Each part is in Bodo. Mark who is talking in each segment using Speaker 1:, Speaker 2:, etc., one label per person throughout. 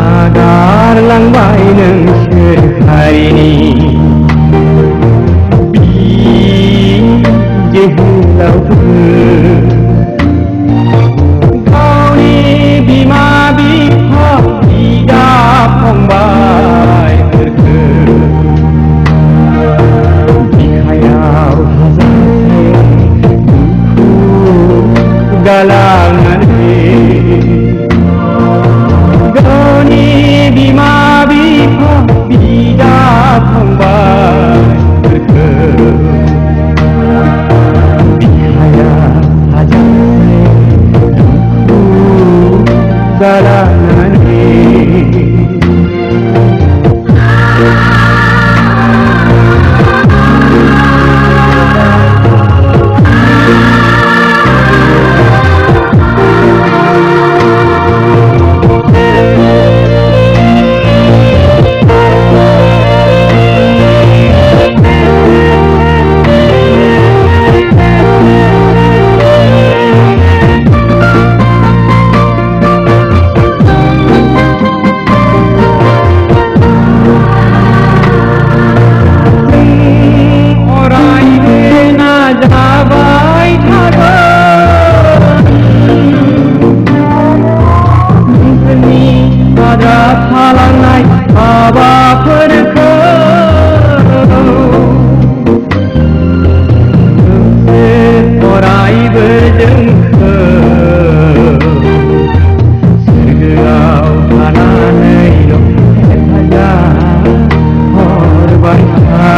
Speaker 1: नागारलांबाय नोंसोर हारिनि जोहोलावफोर गावनि बिमा बिफा बिदा फंबायफोरखौ बिखायाव हाजासे दुखु गालांनानै गावनि बिमा बिफा बिदा फंबायफोरखौ बिखाया हाजासे दुखु गालांनानै थालांनाय हाबाफोरखौ अरायबो जोंखौ सोरगोआव थानानैल' हेफाजाब हरबाय था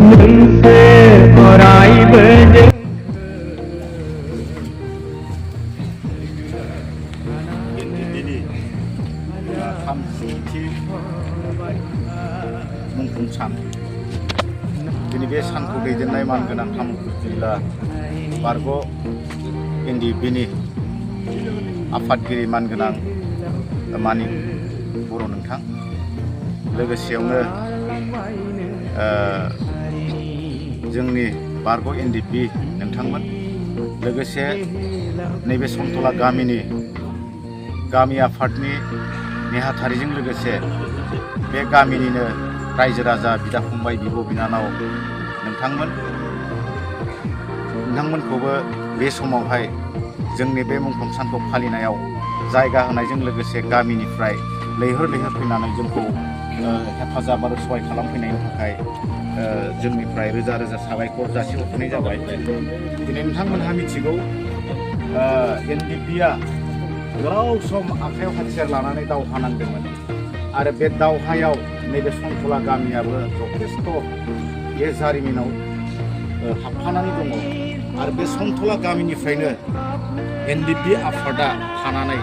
Speaker 1: नोंसोर अरायबो जों
Speaker 2: मुंख्लं सान दिनै बे सानखौ दैदेननाय मानगोनां तामुलपुर जिल्ला बारग' एनडिएफबिनि आफादगिरि मानगोनां मानिक बर' नोंथां लोगोसेयावनो जोंनि बारग' एनडिएफबि नोंथांमोन लोगोसे नैबे समतला गामिनि गामि आफादनि नेहाथारिजों लोगोसे बे गामिनिनो रायजो राजा बिदा फंबाय बिब' बिनानाव नोंथांमोनखौबो बे समावहाय जोंनि बे मुंख्लं सानखौ फालिनायाव जायगा होनायजों लोगोसे गामिनिफ्राय लैहोर लैहोर फैनानै जोंखौ हेफाजाब आरो सहाय खालामफैनायनि थाखाय जोंनिफ्राय रोजा रोजा साबायखर जासिहरनाय जाबाय। दिनै नोंथांमोनहा मिथिगौ एनडिएफबिआ गोलाव सम आखायाव हाथियार लानानै दावहा नांदोंमोन आरो बे दावहायाव नैबे समतला गामियाबो जथेस्थ' बे जारिमिनाव हाबफानानै दङ आरो बे समतला गामिनिफ्रायनो एनडिएफबि आफादा थानानै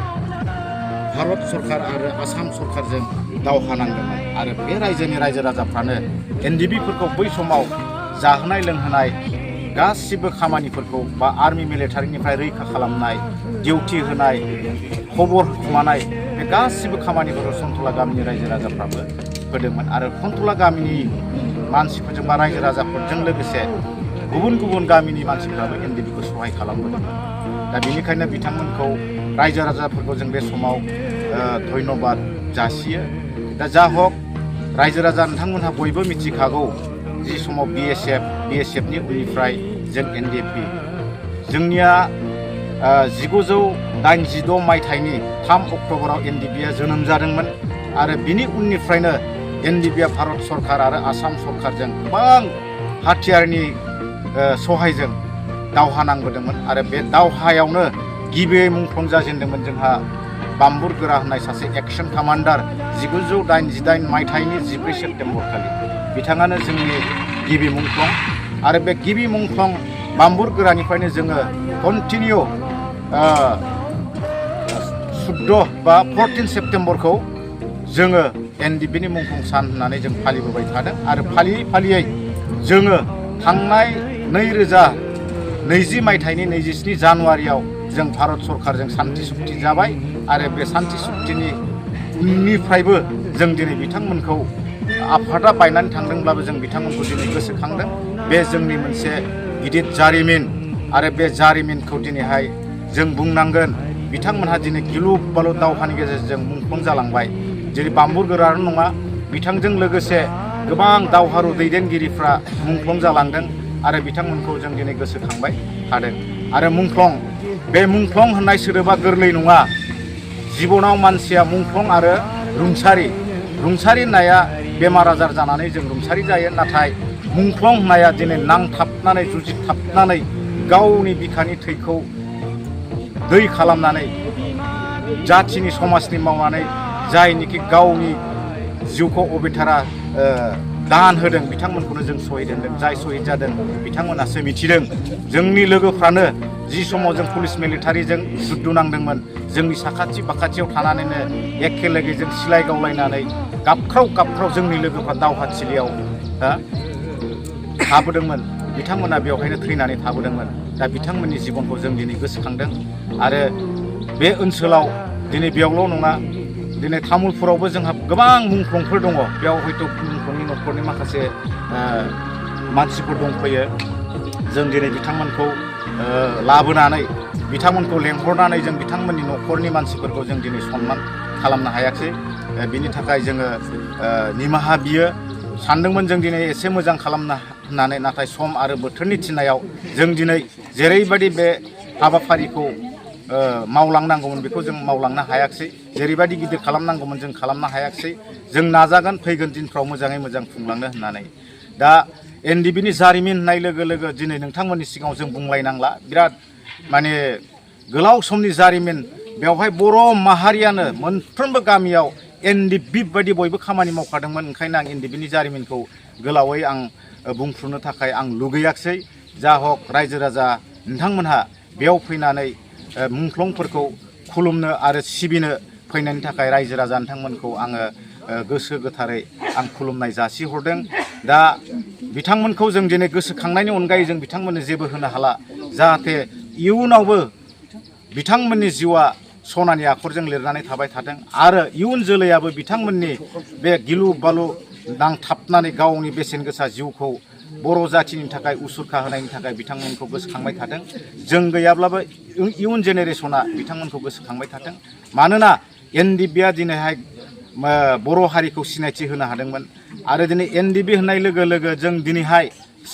Speaker 2: भारत सरकार आरो आसाम सरकारजों दावहा नांदोंमोन आरो बे रायजोनि रायजो राजाफ्रानो एनडिएफबिफोरखौ बै समाव जाहोनाय लोंहोनाय गासिबो खामानिफोरखौ बा आर्मि मिलिटारिनिफ्राय रैखा खालामनाय डिउटि होनाय खबर होखुमानाय बे गासिबो खामानिफोरखौ समतला गामिनि रायजो राजाफ्राबो होदोंमोन आरो समतला गामिनि मानसिफोरजों बा रायजो राजाफोरजों लोगोसे गुबुन गुबुन गामिनि मानसिफ्राबो एनडिएफबिखौ सहाय खालामबोदोंमोन। दा बेनिखायनो बिथांमोनखौ रायजो राजाफोरखौ जों बे समाव धन्यबाद जासियो। दा जा हक रायजो राजा नोंथांमोनहा बयबो मिथिखागौ जि समाव बिएसएफनि उननिफ्राय जों एनडिएफबि जोंनिया 1986 मायथाइनि 3 अक्ट'बराव एनडिबिआ जोनोम जादोंमोन आरो बिनि उननिफ्रायनो एनडिबिआ भारत सरकार आरो आसाम सरकारजों गोबां हाथियारनि सहायजों दावहा नांबोदोंमोन आरो बे दावहायावनो गिबियै मुंख्लं जाजेनदोंमोन जोंहा बाम्बुर गोरा होननाय सासे एक्सन कामान्डार 1988 मायथाइनि 14 सेप्तेम्बर खालि बिथाङानो जोंनि गिबि मुंख्लं आरो बे गिबि मुंख्लं बाम्बुर गोरानिफ्रायनो जोङो कन्टिनिउ 14 बा 14 सेप्तेम्बरखौ जोङो एनडिबिनि मुंख्लं सान होननानै जों फालिबोबाय थादों आरो फालियै फालियै जोङो थांनाय 2020 मायथाइनि 27 जानुवारियाव जों भारत सरकारजों सान्थि सुक्ति जाबाय आरो बे सान्थि सुक्तिनि उननिफ्रायबो जों दिनै बिथांमोनखौ आफादा बायनानै थांदोंब्लाबो जों बिथांमोनखौ दिनै गोसोखांदों बे जोंनि मोनसे गिदिर जारिमिन आरो बे जारिमिनखौ दिनैहाय जों बुंनांगोन बिथांमोनहा दिनै गिलु बालु दावहानि गेजेरजों मुंख्लं जालांबाय जेरै बाम्बुर गोराल' नङा बिथांजों लोगोसे गोबां दावहारु दैदेनगिरिफ्रा मुंख्लं जालांदों आरो बिथांमोनखौ जों दिनै गोसोखांबाय थादों आरो मुंख्लं बे मुंख्लं होननाय सोदोबा गोरलै नङा जिबनाव मानसिया मुंख्लं आरो रुंसारि होननाया बेमार आजार जानानै जों रुंसारि जायो नाथाय मुंख्लं होननाया दिनै नांथाबनानै जुजिथाबनानै गावनि बिखानि थैखौ दै खालामनानै जाथिनि समाजनि मावनानै जायनिखि गावनि जिउखौ अबेथारा दान होदों बिथांमोनखौनो जों सहिद होनदों जाय सहिद जादों बिथांमोनासो मिथिदों जोंनि लोगोफ्रानो जि समाव जों पुलिस मिलिटारिजों जुद्ध नांदोंमोन जोंनि साखाथि बाखाथियाव थानानैनो एखेलेगे जों सिलाय गावलायनानै गाबख्राव जोंनि लोगोफ्रा दावहाथिलियाव थाबोदोंमोन बिथांमोना बेवहायनो थैनानै थाबोदोंमोन दा बिथांमोननि जिबनखौ जों दिनै गोसोखांदों आरो बे ओनसोलाव दिनै बेयावल' नङा दिनै तामुलपुरावबो जोंहा गोबां मुंख्लंफोर दङ बेयाव हयथ' मुंख्लंनि न'खरनि माखासे मानसिफोर दंफैयो जों दिनै बिथांमोनखौ लाबोनानै बिथांमोनखौ लेंहरनानै जों बिथांमोननि न'खरनि मानसिफोरखौ जों दिनै सनमान खालामनो हायाखै बिनि थाखाय जोङो निमाहा बियो सानदोंमोन जों दिनै एसे मोजां खालामनो होननानै नाथाय सम आरो बोथोरनि थिननायाव जों दिनै जेरैबायदि बे हाबाफारिखौ मावलांनांगौमोन बेखौ जों मावलांनो हायाखै जेरैबायदि गिदिर खालामनांगौमोन जों खालामनो हायाखै जों नाजागोन फैगोन दिनफ्राव मोजाङै मोजां खुंलांनो होननानै दा एनडिबिनि जारिमिन होननाय लोगो लोगो दिनै नोंथांमोननि सिगाङाव जों बुंलायनांला बिराद माने गोलाव समनि जारिमिन बेवहाय बर' माहारियानो मोनफ्रोमबो गामियाव एनडिबि बायदि बयबो खामानि मावखादोंमोन ओंखायनो आं एनडिबिनि जारिमिनखौ गोलावै आं बुंफ्रुनो थाखाय आं लुगैयाखिसै जा हक रायजो राजा नोंथांमोनहा बेयाव फैनानै मुंख्लंफोरखौ खुलुमनो आरो सिबिनो फैनायनि थाखाय रायजो राजा नोंथांमोनखौ आङो गोसो गोथारै आं खुलुमनाय जासिहरदों दा बिथांमोनखौ जों दिनै गोसोखांनायनि अनगायै जों बिथांमोननो जेबो होनो हाला जाहाथे इयुनावबो बिथांमोननि जिउआ सनानि आखरजों लिरनानै थाबाय थाथों आरो इयुन जोलैयाबो बिथांमोननि बे गिलु बालु नांथाबनानै गावनि बेसेन गोसा जिउखौ बर' जाथिनि थाखाय उसुरखा होनायनि थाखाय बिथांमोनखौ गोसोखांबाय थाथों जों गैयाब्लाबो इयुन जेनेरेसना बिथांमोनखौ गोसोखांबाय थाथों मानोना एनडिबिआ दिनैहाय बर' हारिखौ सिनायथि होनो हादोंमोन आरो दिनै एनडिबि होननाय लोगो लोगो जों दिनैहाय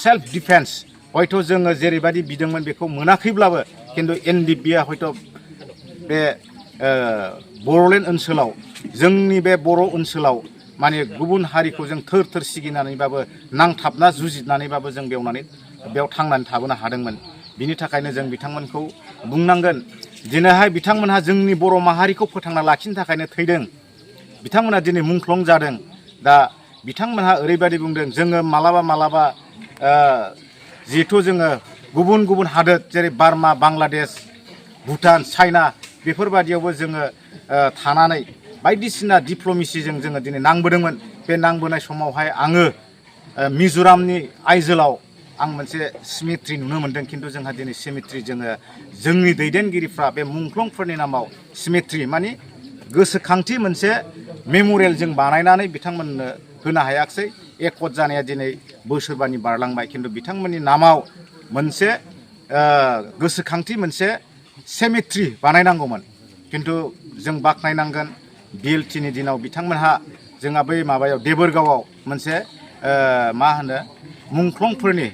Speaker 2: सेल्फ डिफेन्स हयथ' जोङो जेरैबायदि बिदोंमोन बेखौ मोनाखैब्लाबो खिन्थु एनडिबिआ हयथ' बे बर'लेण्ड ओनसोलाव जोंनि बे बर' ओनसोलाव माने गुबुन हारिखौ जों थोर थोर सिगिनानैबाबो नांथाबना जुजिनानैबाबो जों बेयाव थांनानै थाबोनो हादोंमोन बिनि थाखायनो जों बिथांमोनखौ बुंनांगोन दिनैहाय बिथांमोनहा जोंनि बर' माहारिखौ फोथांना लाखिनो थाखायनो थैदों बिथांमोनहा दिनै मुंख्लं जादों दा बिथांमोनहा ओरैबायदि बुंदों जोङो मालाबा जिहेथु जोङो गुबुन हादोर जेरै बार्मा बांलादेश भुटान चाइना बेफोरबादियावबो जोङो थानानै बायदिसिना डिप्ल'मेसिजों जोङो दिनै नांबोदोंमोन बे नांबोनाय समावहाय आङो मिज'रामनि आइजोलाव आं मोनसे सिमेट्रि नुनो मोन्दों खिन्थु जोंहा दिनै सिमेट्रि जोंनि दैदेनगिरिफ्रा बे मुंख्लंफोरनि नामाव सिमेट्रि माने गोसोखांथि मोनसे मेम'रियेल जों बानायनानै बिथांमोननो होनो हायाखिसै एकट जानाया दिनै बोसोरबानि बारलांबाय खिन्थु बिथांमोननि नामाव मोनसे गोसोखांथि मोनसे सेमेट्रि बानायनांगौमोन खिन्थु जों बाख्नायनांगोन बिएलटिनि दिनाव बिथांमोनहा जोंहा बै माबायाव देबोरगावआव मोनसे मा होनो मुंख्लंफोरनि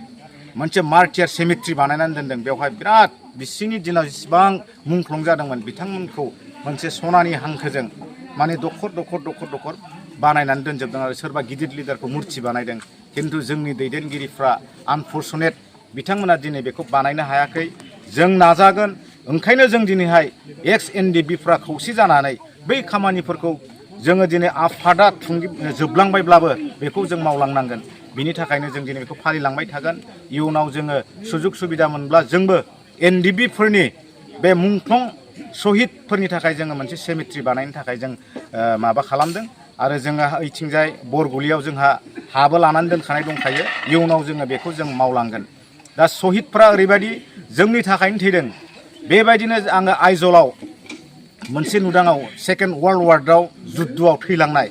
Speaker 2: मोनसे मार्टियार सेमेट्रि बानायनानै दोनदों बेवहाय बिराद बिसिनि दिनाव जेसेबां मुंख्लं जादोंमोन बिथांमोनखौ मोनसे सनानि हांखोजों माने दखर दखर दखर दखर बानायनानै दोनजोबदों आरो सोरबा गिदिर लिडारखौ मुर्ति बानायदों खिन्थु जोंनि दैदेनगिरिफ्रा आनफर्चुनेट बिथांमोना दिनै बेखौ बानायनो हायाखै जों नाजागोन ओंखायनो जों दिनैहाय एक्स एनडिबिफ्रा खौसे जानानै बै खामानिफोरखौ जोङो दिनै आफादा जोबलांबायब्लाबो बेखौ जों मावलांनांगोन बिनि थाखायनो जों दिनै बेखौ फालिलांबाय थागोन इयुनाव जोङो सुजुग सुबिदा मोनब्ला जोंबो एनडिबिफोरनि बे मुंख्लं शहीदफोरनि थाखाय जोङो मोनसे सेमिट्रि बानायनो थाखाय जों माबा खालामदों आरो जोङो ओइथिंजाय बरगुलियाव जोंहा हाबो लानानै दोनखानाय दंखायो इयुनाव जोङो बेखौ जों मावलांगोन दा शहीदफ्रा ओरैबायदि जोंनि थाखायनो थैदों बेबायदिनो आङो आइजलाव मोनसे नुदाङाव सेकेन्ड वर्ल्ड वारआव जुद्धआव थैलांनाय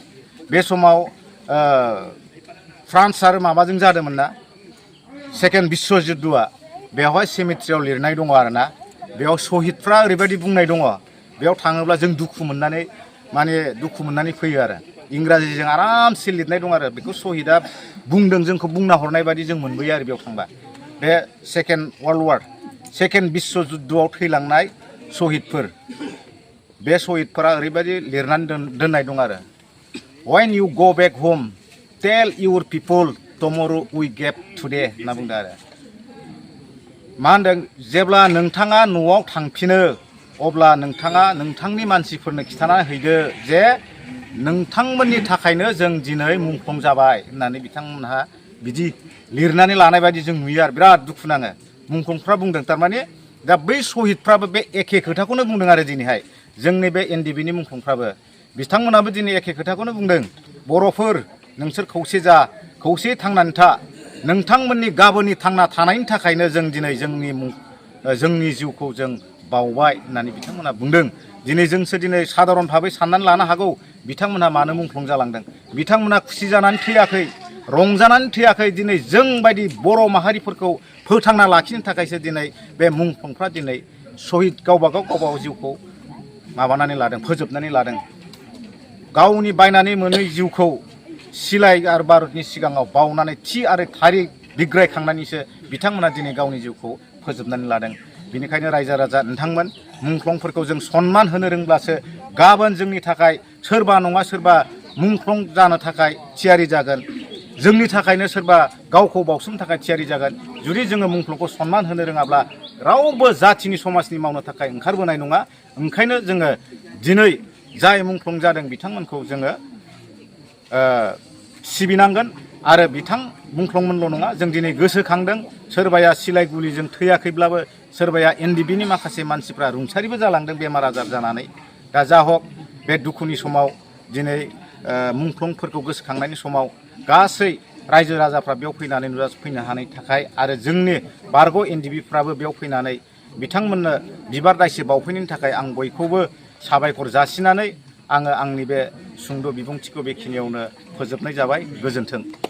Speaker 2: बे समाव फ्रान्स आरो माबाजों जादोंमोन ना सेकेन्ड बिश्व जुद्धआ बेवहाय सेमिट्रियाव लिरनाय दङ आरोना बेयाव शहीदफ्रा ओरैबायदि बुंनाय दङ बेयाव थाङोब्ला जों दुखु मोननानै फैयो आरो इंराजिजों आरामसे लिरनाय दं आरो बेखौ शहीदा बुंदों जोंखौ बुंना हरनाय बायदि जों मोनबोयो आरो बेयाव थांबा बे सेकेन्ड वर्ल्ड वार सेकेन्ड बिश्व जुद्धआव थैलांनाय शहीदफोर बे शहीदफोरा ओरैबायदि लिरनानै दोननाय दं आरो when you go back home tell your people tomorrow we gave today होनना बुंदों आरो मा होनदों जेब्ला नोंथाङा न'आव थांफिनो अब्ला नोंथाङा नोंथांनि मानसिफोरनो खिन्थाना हैदो जे नोंथांमोननि थाखायनो जों दिनै मुंख्लं जाबाय होननानै बिथांमोनहा बिदि लिरनानै लानाय बायदि जों नुयो आरो बिराद दुखु नाङो मुंख्लंफ्रा बुंदों थारमाने दा बै शहीदफ्राबो बे एखे खोथाखौनो बुंदों आरो दिनैहाय जोंनि बे एनडिबिनि मुंख्लंफ्राबो बिथांमोनाबो दिनै एखे खोथाखौनो बुंदों बर'फोर नोंसोर खौसे जा खौसे थांनानै था नोंथांमोननि गाबोननि थांना थानायनि थाखायनो जों दिनै जोंनि जिउखौ जों बावबाय होननानै बिथांमोना बुंदों दिनै जोंसो दिनै साधारन भाबै साननानै लानो हागौ बिथांमोनहा मानो मुंख्लं जालांदों बिथांमोना खुसि जानानै थैयाखै रंजानानै थैयाखै दिनै जों बायदि बर' माहारिफोरखौ फोथांना लाखिनो थाखायसो दिनै बे मुंख्लंफ्रा दिनै शहीद गावबागाव जिउखौ माबानानै लादों फोजोबनानै लादों गावनि बायनानै मोनै जिउखौ सिलाय आरो बारुदनि सिगाङाव बावनानै थि आरो थारिख बिग्रायखांनानैसो बिथांमोना दिनै गावनि जिउखौ फोजोबनानै लादों बेनिखायनो रायजो राजा नोंथांमोन मुंख्लंफोरखौ जों सनमान होनो रोंब्लासो गाबोन जोंनि थाखाय सोरबा नङा सोरबा मुंख्लं जानो थाखाय थियारि जागोन जोंनि थाखायनो सोरबा गावखौ बावसोमनो थाखाय थियारि जागोन जुदि जोङो मुंख्लंखौ सनमान होनो रोङाब्ला रावबो जाथिनि समाजनि मावनो थाखाय ओंखारबोनाय नङा ओंखायनो जोङो दिनै जाय मुंख्लं जादों बिथांमोनखौ जोङो सिबिनांगोन आरो बिथां मुंख्लंमोनल' नङा जों दिनै गोसोखांदों सोरबाया सिलाय गुलिजों थैयाखैब्लाबो सोरबाया एनडिबिनि माखासे मानसिफ्रा रुंसारिबो जालांदों बेमार आजार जानानै दा जा हक बे दुखुनि समाव दिनै मुंख्लंफोरखौ गोसोखांनायनि समाव गासै रायजो राजाफ्रा बेयाव फैनानै नुजाफैनो हानायनि थाखाय आरो जोंनि बारग' एनडिबिफ्राबो बेयाव फैनानै बिथांमोननो बिबार दाइसे बावफैनायनि थाखाय आं बयखौबो साबायखर जासिनानै आङो आंनि बे सुंद' बिबुंथिखौ बेखिनियावनो फोजोबनाय जाबाय गोजोन्थों।